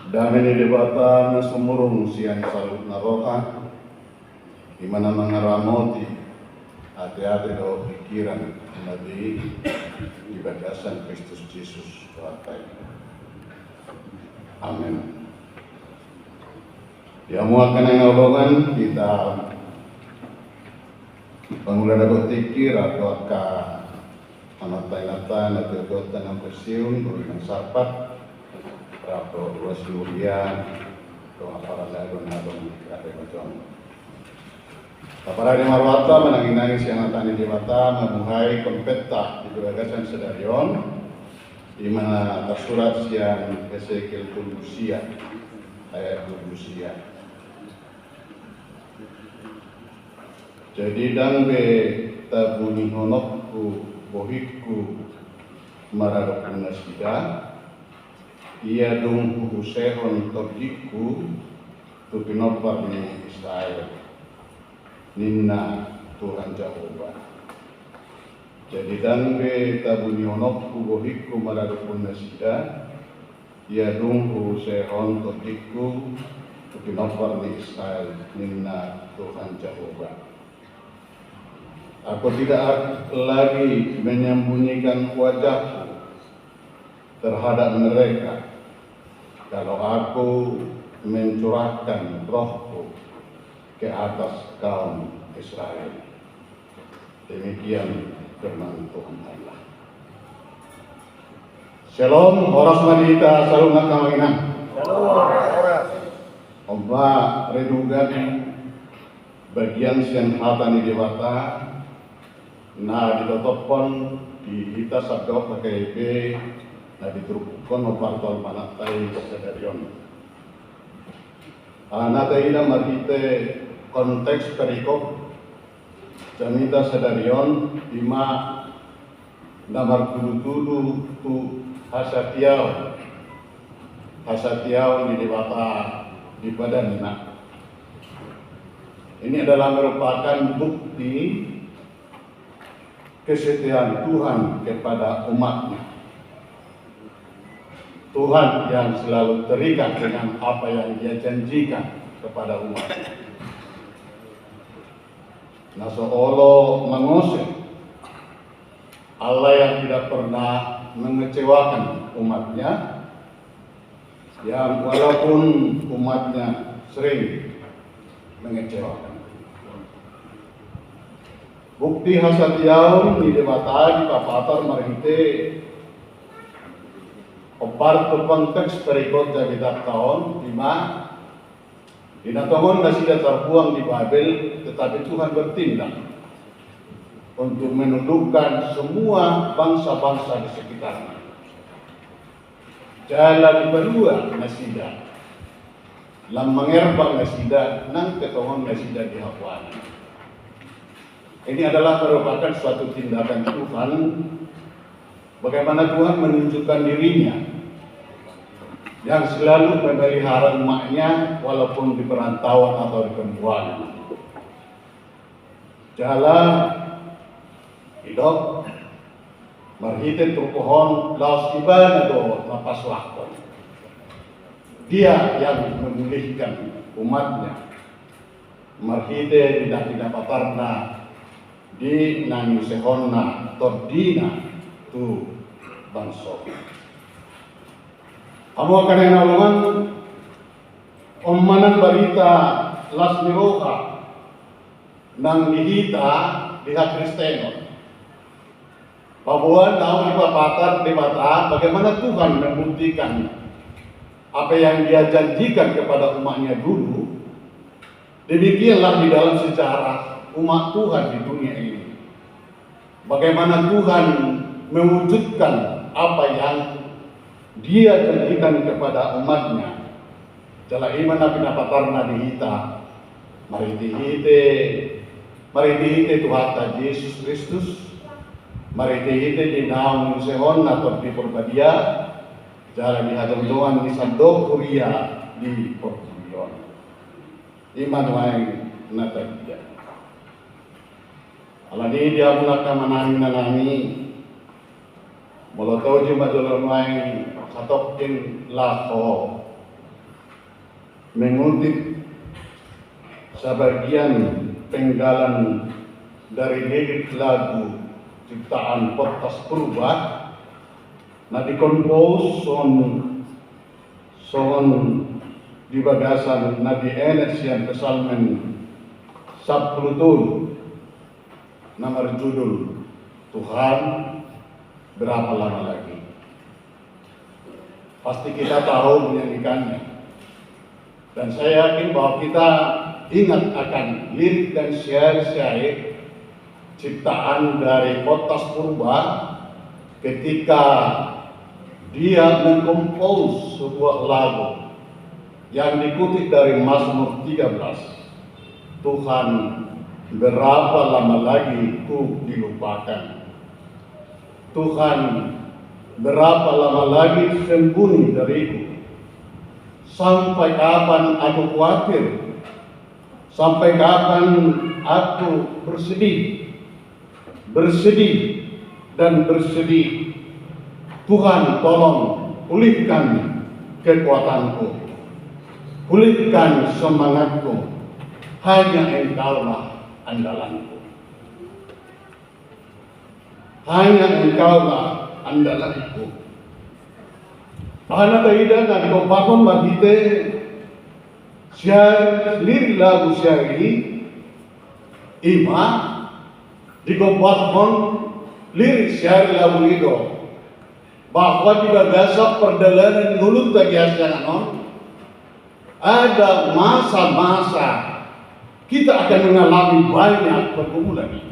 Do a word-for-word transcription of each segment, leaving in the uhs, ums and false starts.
Dame ni Debata na sumurung sian saluhut na roha, i ma na mangaramoti ateate dohot pingkiran na di, di bagasan Kristus Jesus Tuhanta i. Amen. Di hamu angka na hinaholongan, hita mangula na tingki rap dohot angka amanta inanta, natuatua, naposo, boru nang sahat, rap dohot ruas ni huria, dohot paradagon na adong di Kabupaten Bogor. Taparade ma rohanta manangi-nangi sian hata ni Debata, mamuhai konfessionta di bagasan sadari on, i ma na tarsurat sian Hesekiel tolu pulu sia, ayat dua pulu sia. Jadi ndang be tabungihononku bohingku maradophon nasida, ia dung huusehon tondingku tu pinompar ni Israel, ninna Tuhan Jahowa. Jadi ndang be tabungihononku bohingku maradophon nasida, ia dung huusehon tondingku tu pinompar ni Israel, ninna Tuhan Jahowa. Aku tidak lagi menyembunyikan wajahku terhadap mereka, kalau Aku mencurahkan Rohku ke atas kaum Israel. Demikian firman Tuhan Allah. Syalom, horas ma di hita saluhutna, amang inang. On ma renungan bagian sian hata ni Debata na ditotophon di hita sandok H K I P na diturpukhon on parpar manat tai sadari on. Alana taida marhite konteks perikop jamita sadari on, i ma na martudu-tudu tu hasatiaon, hasatiaon ni Debata di padanna. Ini adalah merupakan bukti kesetiaan Tuhan kepada umat-Nya. Tuhan yang selalu terikat dengan apa yang Dia janjikan kepada umat-Nya. Na so olo mangose, Allah yang tidak pernah mengecewakan umat-Nya, yang walaupun umat-Nya sering mengecewakan. Bukti hasatiaon ni Debata dipapatar marhite ompar tu konteks perikop jamitanta on, i ma di na tongon nasida tarbuang di Babel, tetapi Tuhan bertindak untuk menundukkan semua bangsa-bangsa di sekitarnya. Jala dipalua nasida, lam mangerbang nasida nang pe tongon nasida di hapuan. Ini adalah merupakan suatu tindakan Tuhan, bagaimana Tuhan menunjukkan diri-Nya yang selalu memelihara umat-Nya walaupun di perantauan atau di pembuangan. Jala didok marhite turpuk on, laos Ibana do na pasuahon. Dia yang memulihkan umat-Nya marhite di na pinapatarna, di na niusehonna Tondina tu bangso. Hamu angka na hinaholongan, on ma nang barita las ni roha nang di hita di hakristenon. Paboa naung dipapatar Debata bagaimana Tuhan membuktikan apa yang Dia janjikan kepada umat-Nya dulu, demikianlah di dalam sejarah umat Tuhan di dunia ini. Bagaimana Tuhan mewujudkan apa yang Dia janjikan kepada umat-Nya. Jala i ma na pinapatarna di hita marhite-hite, marhite-hite Tuhanta Jesus Kristus, marhite-hite di naung niusehonna Tondi Parbadia, jala di hajongjongan ni sandok huria di portibi on. I ma nuaeng na taida. Alani i di hamu angka amang inang nami, molo taujung ma jolo nuaeng satongkin laho mengutip sebagian penggalan dari lirik lagu ciptaan Pottas Purba, na dikompos songon, songon di bagasan na dienet sian Psalmen sampulu tolu, na marjudul Tuhan, berapa lama lagi? Pasti kita tahu menyanyikannya. Dan saya yakin bahwa kita ingat akan lirik dan syair-syair ciptaan dari Pottas Purba ketika dia mengkompos sebuah lagu yang dikutip dari Mazmur tiga belas. Tuhan, berapa lama lagi ku dilupakan? Tuhan, berapa lama lagi sembunyi dariku? Sampai kapan aku khawatir? Sampai kapan aku bersedih? Bersedih dan bersedih. Tuhan, tolong pulihkan kekuatanku. Pulihkan semangatku. Hanya Engkaulah andalanku. Hanya Engkaulah andalanku. Aha na taida na dikompos marhite syair, lirik lagu syair i, ima dikompos lirik syair lagu i do bahwa di bagasan pardalanan ngolunta di hasiangan on, ada masa-masa kita akan mengalami banyak pergumulan.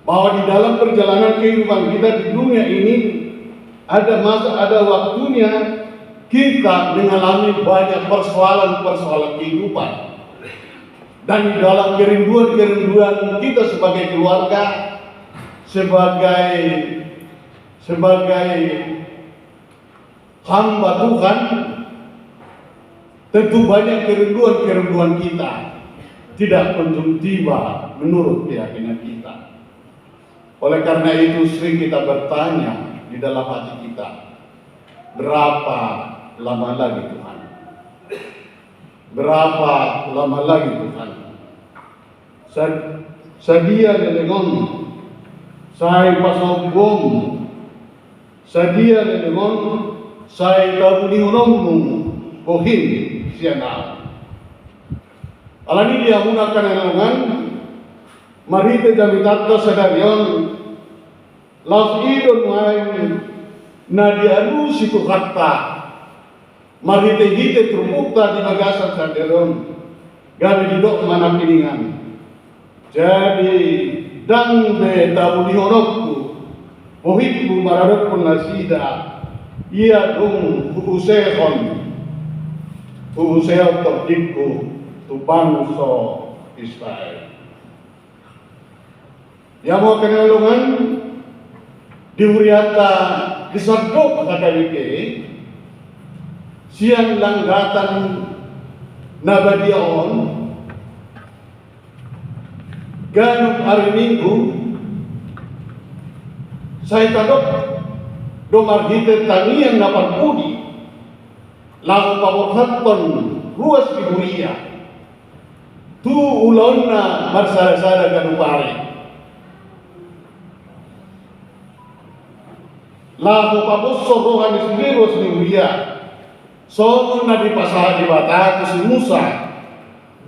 Bahwa di dalam perjalanan kehidupan kita di dunia ini, ada masa, ada waktunya kita mengalami banyak persoalan-persoalan kehidupan. Dan di dalam kerinduan-kerinduan kita sebagai keluarga, sebagai, sebagai hamba Tuhan, tentu banyak kerinduan-kerinduan kita tidak kunjung tiba menurut keyakinan kita. Oleh karena itu, sering kita bertanya di dalam hati kita, "Berapa lama lagi, Tuhan? Berapa lama lagi, Tuhan?" Sa-, sadia lelengom sai pasombuonmu, sadia lelengom sai tabunihononmu bohim sian ahu. Alani i di hamuna angka na hinaholongan, marhite jamitanta sadari on, laos i do nuaeng na dialusi Tuhanta marhitehite turpukta di bagasan sadari on. Gabe didok ma nangkiningan, "Jadi ndang be tabunihononku bohimku maradophon nasida, ia dung huusehon, huusehon tondingku tu bangso Israel." Ia ma angka na hinaholongan, di hurianta di sandok H K B P, sian langgatan na badia on, ganup ari Minggu sai tadok do marhite tangiang na parpudi laho paborhathon ruas ni huria tu ulaonna marsadasada ganup ari, laho paboshon roha ni sude ruas ni huria, songon na dipasahat Debata tu si Musa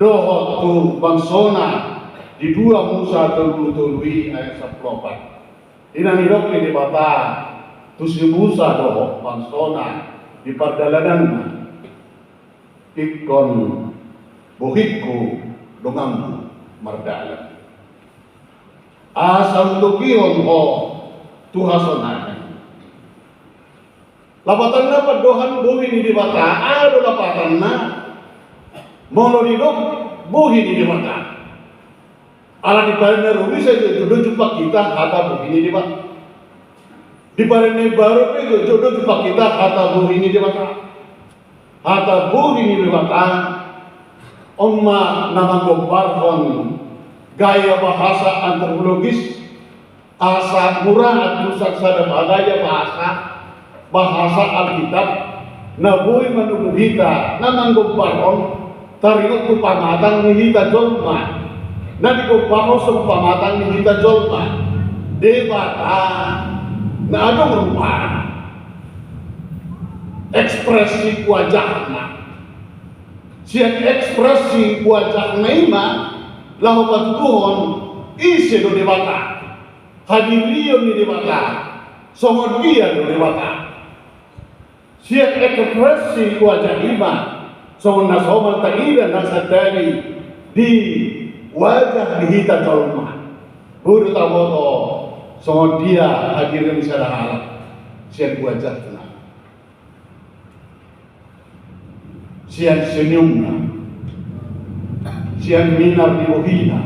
dohot tu bangsona di dua Musa tolu pulu tolu i ayat sampulu opat. Di na nidok ni Debata tu si Musa dohot bangsona di pardalananna, ingkon bohingku donganmu mardalan, asa hutogihon ho tu hasonangan. Lapatanna pandohan bohi ni Debata, aha do lapatanna? Molo didok bohi ni Debata, ala di padan na ro i sai jotjot do jumpang hita hata bohi ni Debata. Di padan na imbaru pe jotjot do jumpang hita hata bohi ni Debata. Hata bohi ni Debata on ma na manggombarhon gaya bahasa antropologis, asa murahan tu sada gaya bahasa, bahasa Alkitab, Na boi manungkun hita, na manggombarhon taringot tu pamatang ni hita jolma. Na digombarhon songon pamatang ni hita jolma Debata na adong rupana. Ekspresi wajahna. Sian ekspresi wajahna i ma laho patuduhon ise do Debata, hadirion ni Debata, songon dia do Debata. Sian ekspresi wajah i ma songon na somal taida na sandari di wajah ni hita jolma. Boi do taboto songon dia hadirion ni sada halak sian wajahna, sian senyumna, sian minar ni bohina,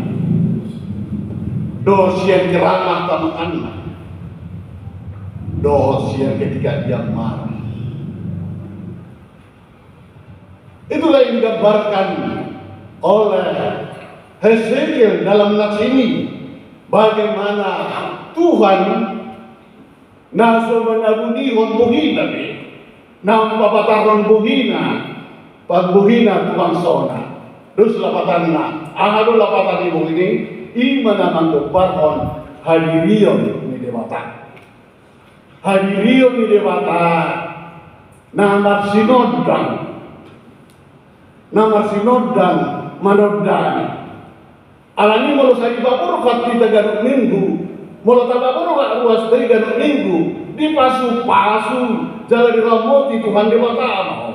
dohot sian keramah tamahanna, dohot sian ketika dia marah. Itulah yang digambarkan oleh Hesekiel dalam nats ini, bagaimana Tuhan na so manabunihon bohina be, na papatarhon bohina, pambohina tu bangsona. Dos lapatanna, aha do lapatan ni bohina i? I ma na manggombarhon hadirion ni Debata. Hadirion ni Debata na marsinondang, na marsinondang manondangi. Alani molo sai dipaborhat hita ganup Minggu, molo tapaborhat ruas do i ganup Minggu, dipasupasu jala diramoti Tuhan Debata ma ho.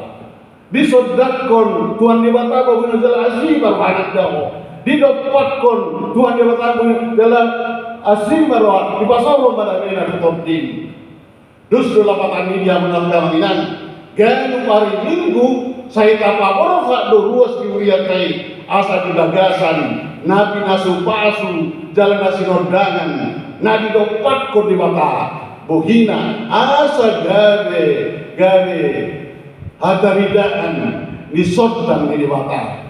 Disondangkon Tuhan Debata bohina jala asi ma rohana da ho. Didompakkon Tuhan Debata bohina jala asi ma roha, dipasaorhon ma damena tu tondim. Dos do lapatan ni dia manangka manginan. Ganup ari Minggu sai tapaborhat do ruas ni hurianta i, asa di bagasan na pinasupasu jala na sinondangan, na didompakkon Debata bohina, asa gabe, gabe hataridaan ni sondang ni Debata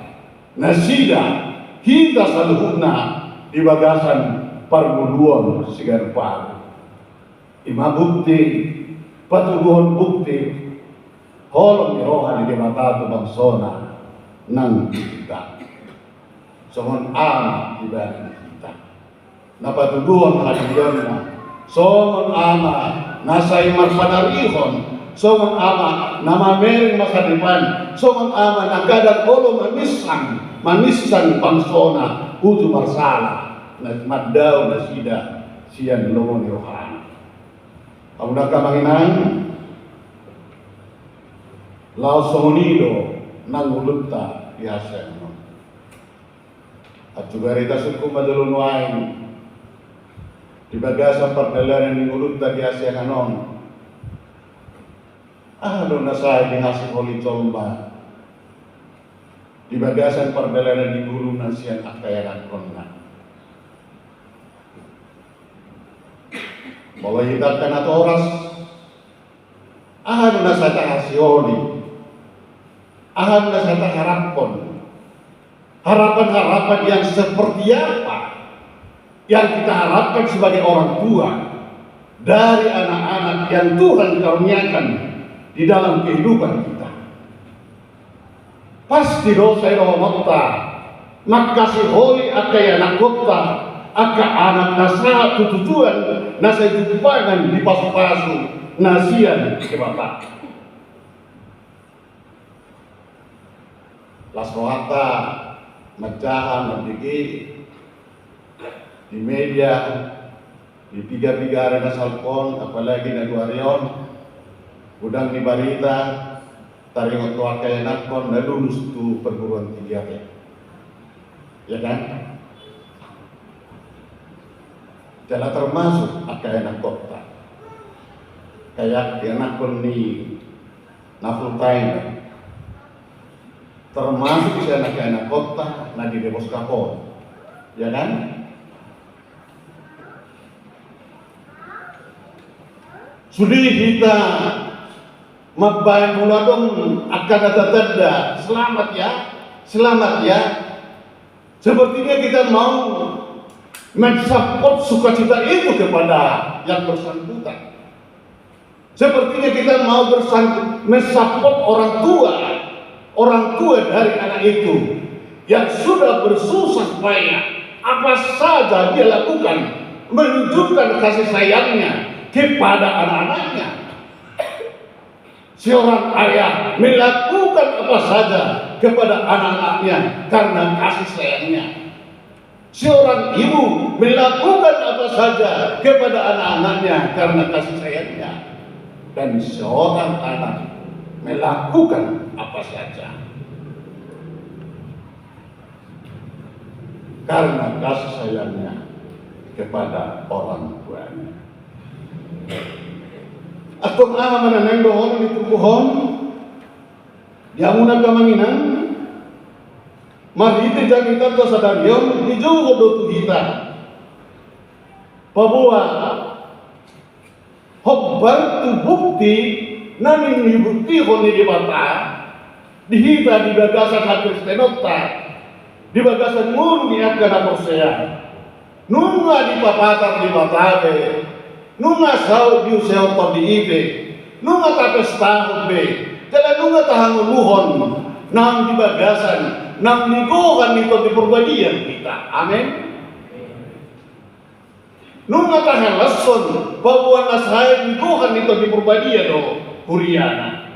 nasida, hita saluhutna di bagasan parngoluon siganup ari. I ma bukti, patuduhon bukti holong ni roha ni Debata tu bangsona nang di hita. Songon ama ibana di hita, na patuduhon hadirionna, songon ama na sai marpanarihon, songon ama na mamereng masa depan, songon ama na kadang olo maminsang, maminsang bangsona uju marsala, na mandao nasida sian lomo ni rohana. Hamu nangka manginan, laos songon i do nang ngolunta di hasiangan on. Antusi barita sungkun ma jolo nuaeng di bagasan pardalanan ni ngolunta di hasiangan on. Aha do na sai dihasiholi jolma di bagasan pardalanan ni ngoluna sian angka ianakhonna? Molo hita angka natoras, aha do na sai tahasiholi? Aha do na sai taharaphon? Harapan-harapan yang seperti apa yang kita harapkan sebagai orang tua dari anak-anak yang Tuhan karuniakan di dalam kehidupan kita? Pasti do sai dohononta manghasiholi angka ianakhonta, angka anak na sahat tu tujuan na sai jumpangan di pasupasu na sian Debata. Las rohanta manjaha, mambege di media, di piga-piga ari na salpu on, apalagi na dua ari on, godang ni barita taringot tu angka ianakhon na lulus tu perguruan tinggi ate. Ya kan? Jala termasuk angka ianakhonta. Kayak ianakhon ni na full time. Termasuk sian angka ianakhonta na di Debos Kapol. Ya kan? Sude hita mambaen molo adong angka na tatanda, selamat ya, selamat ya. Sepertinya kita mau mensupport sukacita itu kepada yang bersangkutan. Sepertinya kita mau bersang-, mensupport orang tua, orang tua dari anak itu yang sudah bersusah payah, apa saja dia lakukan menunjukkan kasih sayangnya kepada anak-anaknya. Seorang ayah melakukan apa saja kepada anak-anaknya karena kasih sayangnya. Seorang ibu melakukan apa saja kepada anak-anaknya karena kasih sayangnya. Dan seorang anak melakukan apa saja karena kasih sayangnya kepada orang tuanya. Antong aha ma na naeng dohonon ni turpuk on? Di hamu angka amang inang, marhite jamitanta sadari on dijou do tu hita paboa hombar tu bukti na nibuktihon ni Debata di hita di bagasan hakristenonta, di bagasan ngolu ni angka na porsea. Nunga dipapatar Debata be, nunga saut diusehon Tondi i be, nunga tapestahon be, jala nunga tahangoluhon naung di bagasan, naung nigohan ni Tondi Parbadia hita. Amen. Nunga tahalashon paboa na sai nigohan ni Tondi Parbadia do huriana.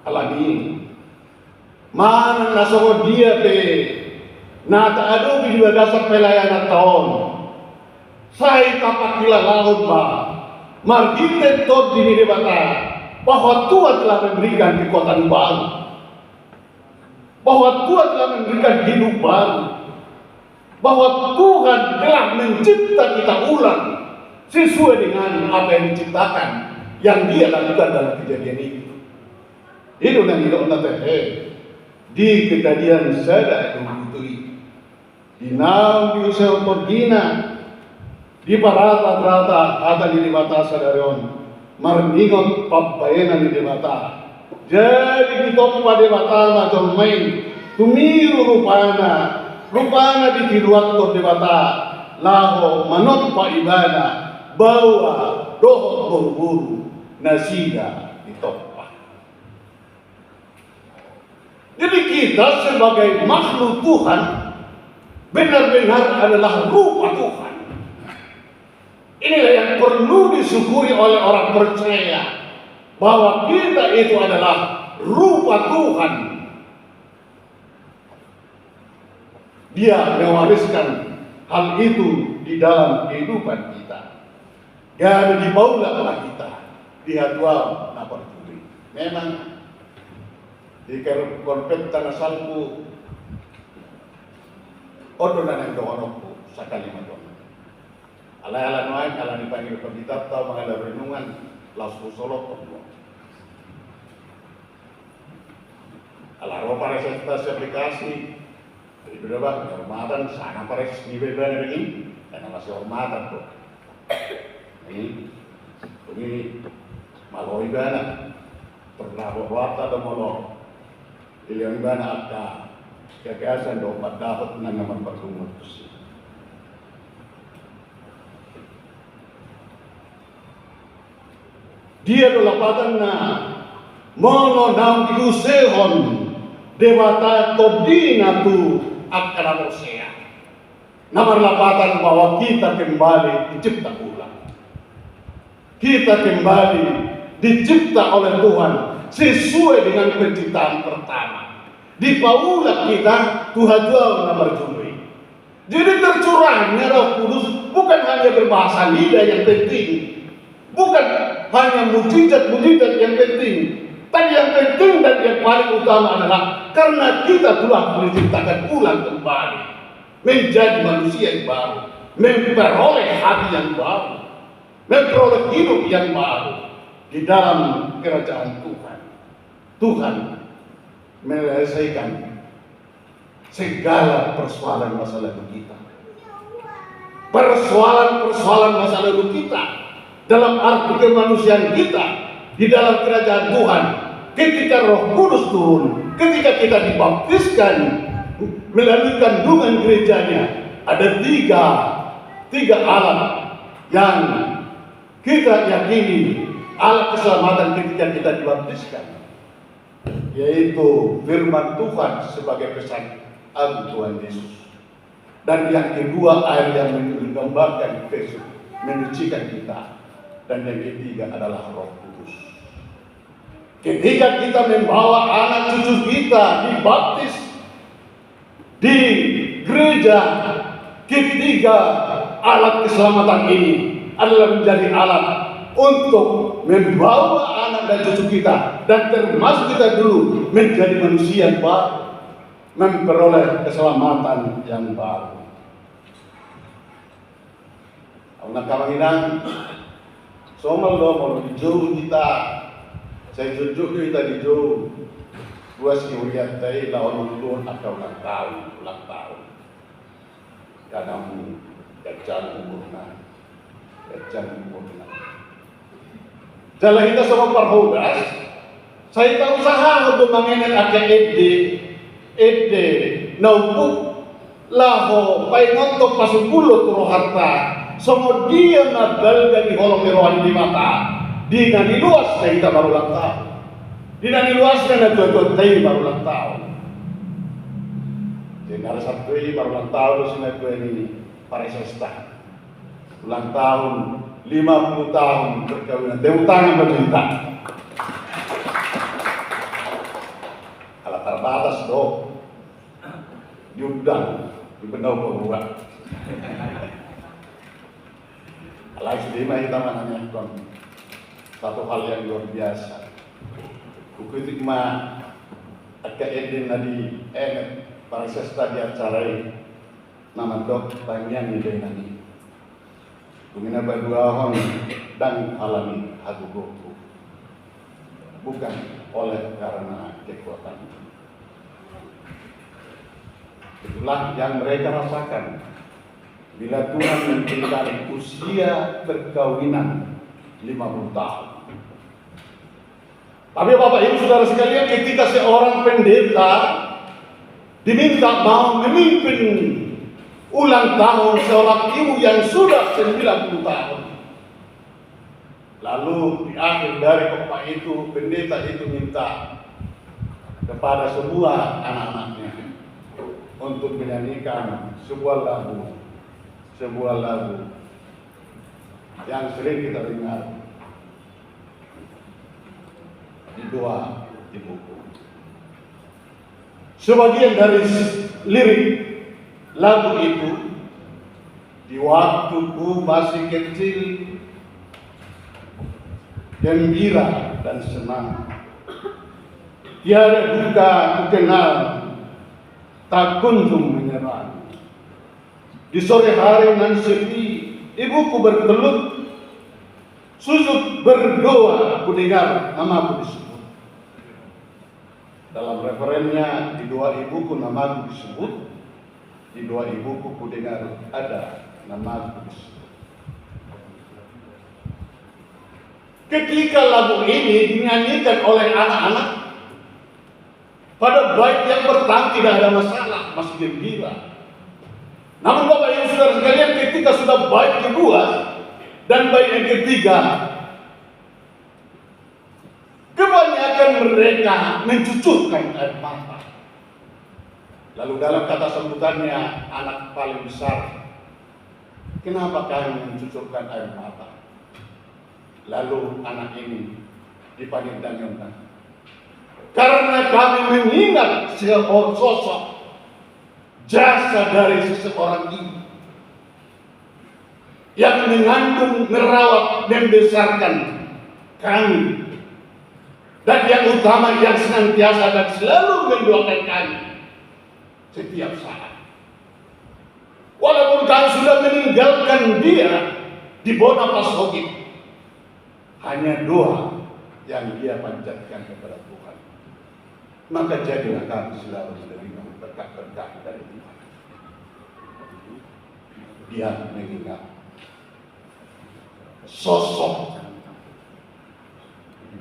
Alani i, manang na songon dia pe na taadopi di bagasan pelayananta on, sai tapangkilalahon ma marhite Tondi ni Debata bahwa Tuhan telah memberikan kekuatan baru, bahwa Tuhan telah memberikan hidup baru, bahwa Tuhan telah mencipta kita ulang sesuai dengan apa yang diciptakan, yang Dia lakukan dalam kejadian itu. I do na nidokna tehe di Kejadian sada ayat dua puluh tujuh i. Di naung diusehon Tondina, diparatarata hata ni Debata sadari on, marningot pambahenan ni Debata. Jadi ditompa Debata ma jolma i, tumiru rupana, rupana ditiruhon Debata, laho manompa ibana, baoa dohot boruboru, nasida ditompa. Jadi kita sebagai makhluk Tuhan benar-benar adalah rupa Tuhan. Inilah yang perlu disyukuri oleh orang percaya, bahwa kita itu adalah rupa Tuhan. Dia mewariskan hal itu di dalam kehidupan kita. Gabe dipaulak ma hita di hatuaon na parjolo i. Memang di kar-, konpetta na salpu, on do na naeng dohononku, sakali ma dohonon. Alai ala nuaeng, ala ni pangido panditanta mangalap renungan, laos husolhothon do. Ala ro pares ekstasi aplikasi, jadi beda bah, hormatan, sana pares ni beda ni begi, karena masih hormatan tuh. Ini, ini maloi bana, pernah buat ada molo, ilian bana angka gagasan do, empat dapat nang nomor pertemuan tuh sih. Dia do lapatanna, molo naung diusehon Debata Tondina tu angka na porsea. Na marlapatan bahwa kita kembali dicipta ulang. Kita kembali dicipta oleh Tuhan sesuai dengan penciptaan pertama. Dipaulak kita tu hatuaon na parjolo i. Jadi tercurahnya Roh Kudus bukan hanya berbahasa lidah yang penting, bukan hanya mujizat-mujizat yang penting, tapi yang penting dan yang paling utama adalah karena kita telah diciptakan ulang kembali, menjadi manusia yang baru, memperoleh hati yang baru, memperoleh hidup yang baru di dalam kerajaan Tuhan. Tuhan menyelesaikan segala persoalan masa lalu kita. Persoalan-persoalan masa lalu kita dalam arti kemanusiaan kita di dalam kerajaan Tuhan. Ketika Roh Kudus turun, ketika kita dibaptiskan melalui kandungan gerejanya, ada tiga, tiga alat yang kita yakini alat keselamatan ketika kita dibaptiskan, yaitu firman Tuhan sebagai pesan agung Tuhan Yesus. Dan yang kedua, air yang menggambarkan Kristus, menyucikan kita. Dan yang ketiga adalah Roh Kudus. Ketika kita membawa anak cucu kita dibaptis di gereja, ketiga alat keselamatan ini adalah menjadi alat untuk membawa anak dan cucu kita, dan termasuk kita dulu, menjadi manusia yang baru, memperoleh keselamatan yang baru. Amang inang, somal do molo dijou hita, sai jotjot do hita dijou. Dua si hurianta i laho nunduhon angka ulang tahun, ulang tahun. Kadang ganjang umurna, ganjang umurna. Jala hita songon parhodas, sai tausahahon do mangenet angka ende, ende na umpuk, laho paingothon, pasumbuhon tu rohanta, songon dia na balga di holong ni roha ni Debata, di na niluasna hita marulang tahun, di na niluasna natuatuanta i marulang tahun. Jadi na sahat tu i marulang tahun do si natuatua i, Paresesta. Ulang tahun lima puluh tahun perkawinan. Tepuk tangan bagi hita. Ala terbatas do. Diundang, diundang pembuat. Alai sude ma hita mananyakkon satu hal yang luar biasa. Hukutik ma angka ende na dienet Paresesta di acara i. Na mandok tangiang ni dainang i. Dung i na paduahon, ndang ala ni hagogoonku, bukan oleh karena kekuatanku. Itulah yang mereka rasakan bila Tuhan memberikan usia perkawinan lima puluh tahun. Tapi Bapak Ibu Saudara sekalian, ketika seorang pendeta diminta mau memimpin ulang tahun seorang ibu yang sudah sembilan puluh tahun, lalu di akhir dari khotbah itu, pendeta itu minta kepada semua anak-anaknya untuk menyanyikan sebuah lagu, sebuah lagu yang sering kita dengar. Di doa di buku. Sebagian dari lirik lagu itu, di waktuku masih kecil, gembira dan senang. Tiada duka ku kenal, tak kunjung menyerang. Di sore hari nan sepi, ibuku berkeluh, sujud berdoa, kudengar namaku disebut. Dalam referennya, di doa ibuku namaku disebut, di doa ibuku kudengar ada namaku disebut. Ketika lagu ini dinyanyikan oleh anak-anak, pada bait yang pertama tidak ada masalah, masih gembira. Namun Bapak Ibu Saudara sekalian, ketika sudah bait kedua dan bait yang ketiga, kebanyakan mereka mencucurkan air mata. Lalu dalam kata sambutannya anak paling besar, "Kenapa kami mencucurkan air mata?" Lalu anak ini dipanit dangionna, "Karena kami mengingat sosok jasa dari seseorang ibu yang mengandung, merawat, membesarkan kami, dan yang utama yang senantiasa dan selalu mendoakan kami setiap saat. Walaupun kami sudah meninggalkan dia di bona pasogit, hanya doa yang dia panjatkan kepada Tuhan. Maka jadilah kami selalu menerima berkat-berkat dari Tuhan." Dia mengingat sosok,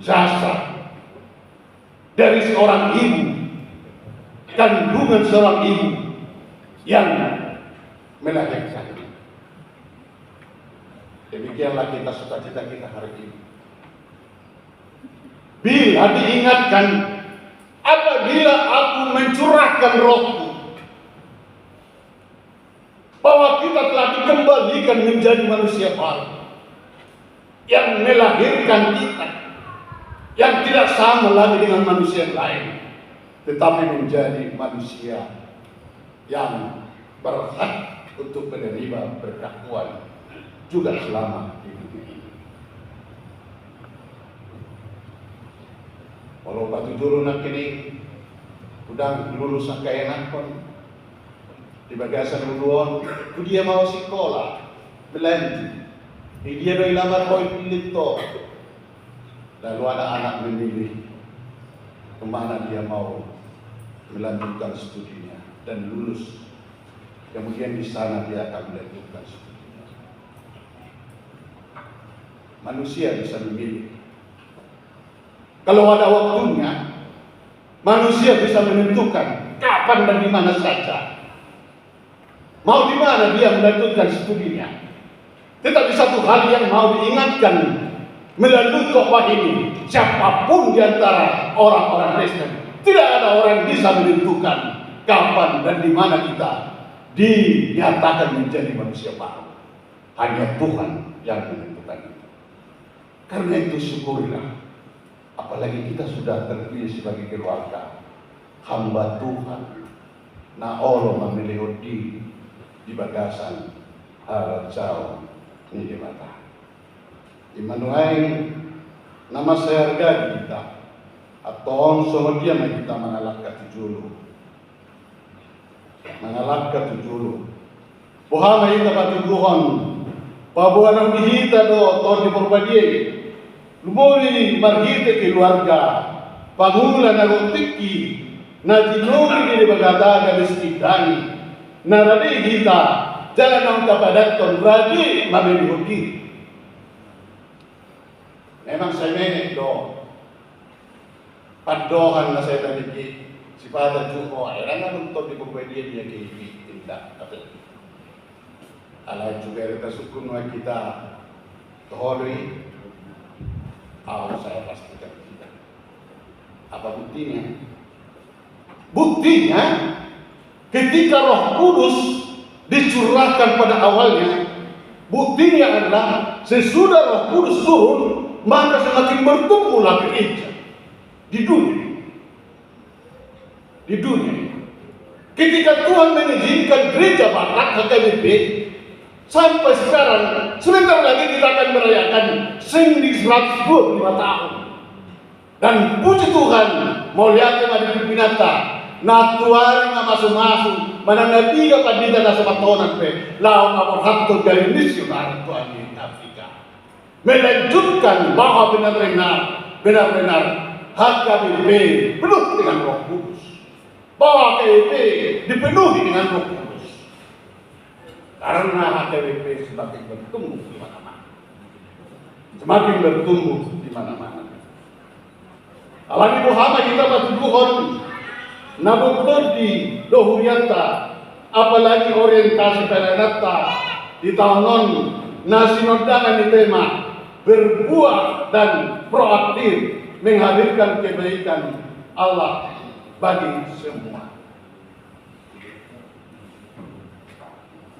jasa dari seorang ibu, kandungan seorang ibu yang melahirkan. Demikianlah kita sukacita kita hari ini. Bila diingatkan, apabila aku mencurahkan rohku, bahwa kita telah dikembalikan menjadi manusia baru, yang melahirkan kita, yang tidak sama lagi dengan manusia yang lain, tetapi menjadi manusia yang berhak untuk menerima berkat Tuhan juga selama di dunia ini. Molo patujolo nangkining, unang lulus angka ianakhon di bagasan ulu on, tu dia mau sikola, melanjut. Di dia do ilamar, boi pillit ho. Lalu ada anak memilih kemana dia mau melanjutkan studinya dan lulus. Kemudian di sana dia akan melanjutkan studinya. Manusia bisa memilih. Kalau ada waktunya, manusia bisa menentukan kapan dan di mana saja. Mau di mana dia melanjutkan studinya. Tetapi satu hal yang mau diingatkan melalui khotbah ini, siapapun di antara orang-orang Kristen, tidak ada orang bisa menentukan kapan dan di mana kita dinyatakan menjadi manusia baru. Hanya Tuhan yang menentukan itu. Karena itu, syukurilah. Apalagi kita sudah terpilih sebagai keluarga hamba Tuhan, na olo mamelehon diri di bagasan harajaon ni Debata. Ima nuaeng na mansai arga di hita, antong songon dia ma hita mangalangka tu jolo. Mangalangka tu jolo. Boha ma hita patuduhon, paboa naung di hita do Tondi Porbadia i, lumobi marhite keluarga, pangula na gok tingki, na jinodi ni Debata gabe sitindangi, na rade hita, jala naung tapadathon rade mamelehon diri. Memang sai menek do pandohan na sai tabege, sipata juo, ai ndang adong Tondi Porbadia di K I P, inda, tapi alai juga ada tasungkun nuaeng hita toho do i, au saya pastikan tidak. Apa buktinya? Buktinya, ketika Roh Kudus dicurahkan pada awalnya, buktinya adalah sesudah Roh Kudus turun, maka semakin bertumbuhlah gereja di dunia. Di dunia. Ketika Tuhan mengizinkan gereja Batak H K B P, sampai sekarang, sebentar lagi kita akan merayakan Sendi seratus dua puluh lima tahun. Dan puji Tuhan, mauliate ma di pimpinanta, na tuari na masumasu, manang na piga pandita na so matonan pe, laho mamborhathon gabe misionar tu Amerika Afrika. Melanjutkan bahwa benar-benar, benar-benar H K B P penuh dengan Roh Kudus. Bahwa H K B P dipenuhi dengan Roh Kudus. Karena H K B P semakin bertumbuh di mana-mana. Semakin bertumbuh di mana-mana. Alani boha ma hita patuduhon, na boi tondi do hurianta, apalagi orientasi pelayananta di taon on, na sinondangan ni tema berbuah dan proaktif menghadirkan kebaikan Allah bagi semua.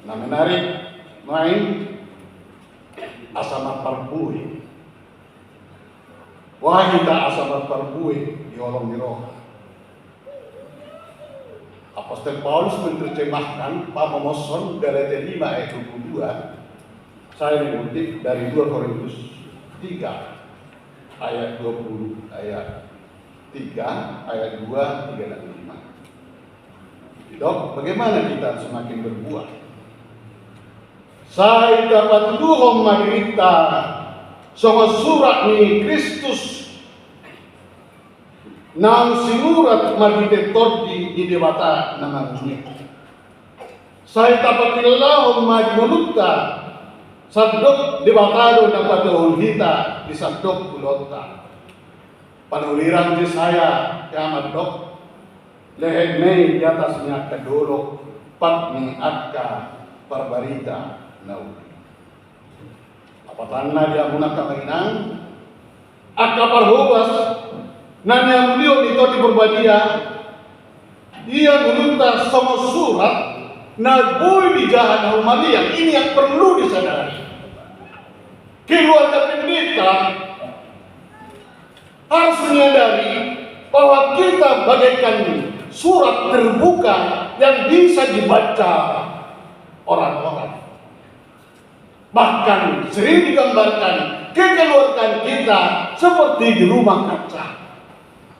Na menarik nuaeng, asa marparbue. Boha hita asa marparbue di holong ni roha? Apostel Paulus menerjemahkan pamomoson Galatia lima ayat dua puluh dua, saya mengutip dari dua Korintus tiga ayat dua puluh, ayat tiga, ayat dua, tiga, dan lima. Didok, bagaimana kita semakin berbuah? Sai tapatuduhon ma dirinta songon surat ni Kristus naung sinurat marhite Tondi ni Debata na marmulia. Sai tapatillahon ma di ngolunta, sandok Debata do na patuduhon hita di sandok ulaonta. Panurirang Jesaya ia mandok, lehet ma i di atas ni angka dolok, pat ni angka parbarita na uli. Patanna di hamuna angka amang inang, angka parhobas na niamulihon ni Tondi Porbadia, ia ngolunta songon surat na boi dijaha na humaliang. Ini yang perlu disadari. Keluarga pendeta harus menyadari bahwa kita bagaikan surat terbuka yang bisa dibaca orang-orang. Bahkan sering digambarkan kekeluargaan kita seperti di rumah kaca.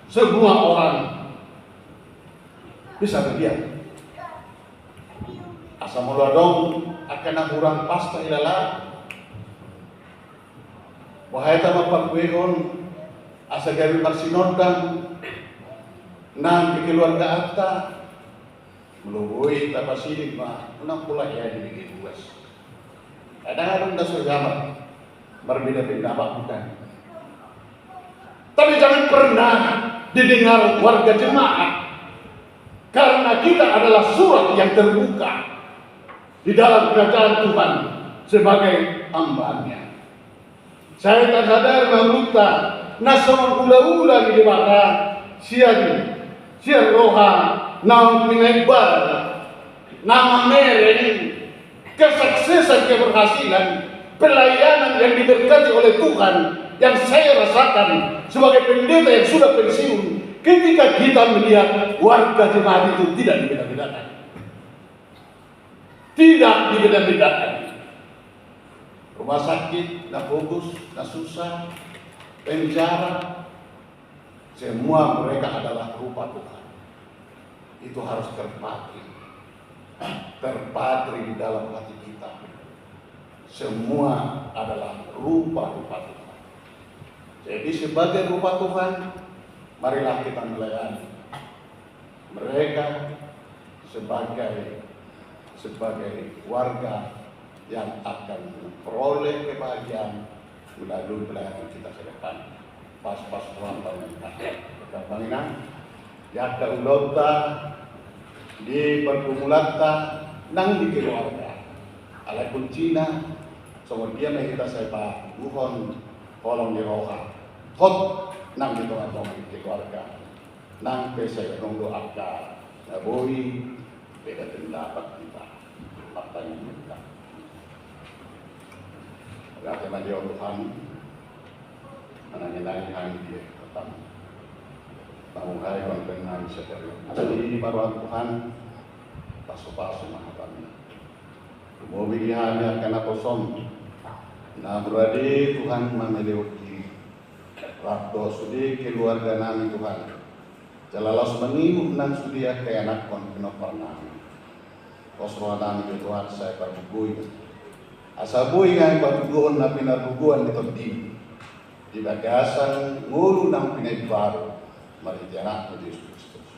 Semua orang bisa melihat. Asa molo adong angka na hurang pas tahilala, boha hita mamparbuehon asa gabe marsinondang nang di keluargaanta? Molo boi tapasiding ma, unang pola hea dibege buas. Kadang adong na so jamar, berbeda pendapat, bukan. Tapi jangan pernah didengar warga jemaat, karena kita adalah surat yang terbuka di dalam kerajaan Tuhan sebagai hamba-Nya. Sai tasadar ma, amanta, na songon ulaula ni Debata sian, sian roha naung pinaimbaran, na mamereng kesuksesan, keberhasilan, pelayanan yang diberkati oleh Tuhan yang saya rasakan sebagai pendeta yang sudah pensiun, ketika kita melihat warga jemaat itu tidak dibeda-bedakan. Tidak dibeda-bedakan. Rumah sakit, na fokus, na susah, penjara, semua mereka adalah rupa Tuhan. Itu harus terpatri. Terpatri di dalam hati kita. Semua adalah rupa-rupa Tuhan. Jadi, sebagai rupa Tuhan, marilah kita melayani mereka sebagai, sebagai warga yang akan memperoleh kebahagiaan melalui pelayanan kita ke depan. Pasupasu Tuhan pamungkasna. Amang inang, di angka ulaonta, di pergumulanta nang di keluarga. Alai kuncina, songon dia ma hita sai patuduhon holong ni roha, hot nang di tonga-tonga ni keluarga. Nang pe sai adong do angka na boi beda pendapat hita, partangiangan hita. Mauliate ma di Ho Tuhan, manangi-nangi hami di hataM. Mangulahon pe nami sadari on. Asa di ma rohaM Tuhan, pasupasu ma hataMi. Lumobi di hami angka naposoM, na murah di Tuhan mamelehon diri. Rap dohot sude keluarga nami Tuhan. Jala laos mangihut nang sude angka ianakhon pinompar nami. Pos roha nami do Tuhan sai pargogoi. Asa boi nami patuduhon na pinargogoi ni TondiM. Di bagasan ngolu nang pinaimbaru. Marhite AnakMu Jesus Kristus.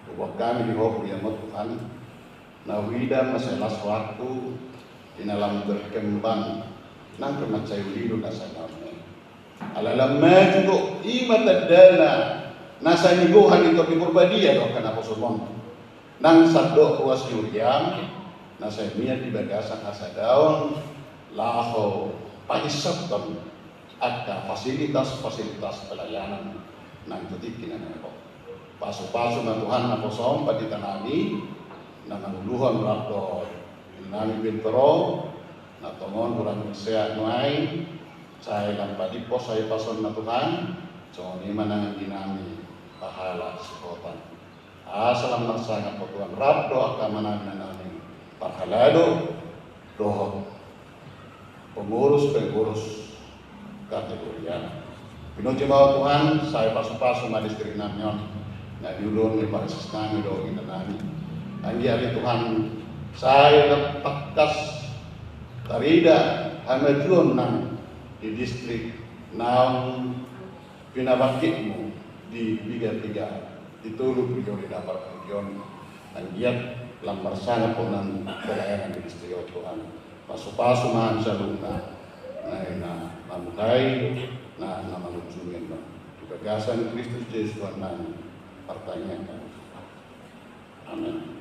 Huboan hami di Ho huriaM on Tuhan. Na huida ma sai las waktu, di na lam berkembang, nang pe mansai ulilu na sai na on. Alai lam maju do, i ma tandana, na sai nigoha ni Tondi Porbadia do angka naposoM on. Nang sandok ruas ni huriaM, na sai mian di bagasan hasadaon, laho pahinsapkon angka fasilitas-fasilitas pelayanan nang tu tingki na naeng ro. Pasupasu ma Tuhan naposoM pandita nami, na manguluhon rap dohot inang nami Bintoro, na tongon hurang marsehat nuaeng, sai lam padimpos hahipason ma Tuhan, songon i ma nang anggi nami pahala sihotan. Asa lam marsangap Ho Tuhan rap dohot angka amanami na naeng parhalado dohot pengurus-pengurus kategorian. Pinuji ma Ho Tuhan, sai pasupasu ma distrik nami on, na niulahon ni parsis nami dohot inda nami. Anggiat ale Tuhan, sai lam tangkas tarida hamajuon nang di distrik naung pinabangkitMu di piga-piga, di tolu priodi na parpudi on. Anggiat lam marsangap Ho nang pelayanan di distrik on Tuhan. Pasupasu ma hami saluhutna, na, na mamuhai, na, na mangunjungi on. Di bagasan Kristus Jesus Tuhan nami, partangiangan. Amen.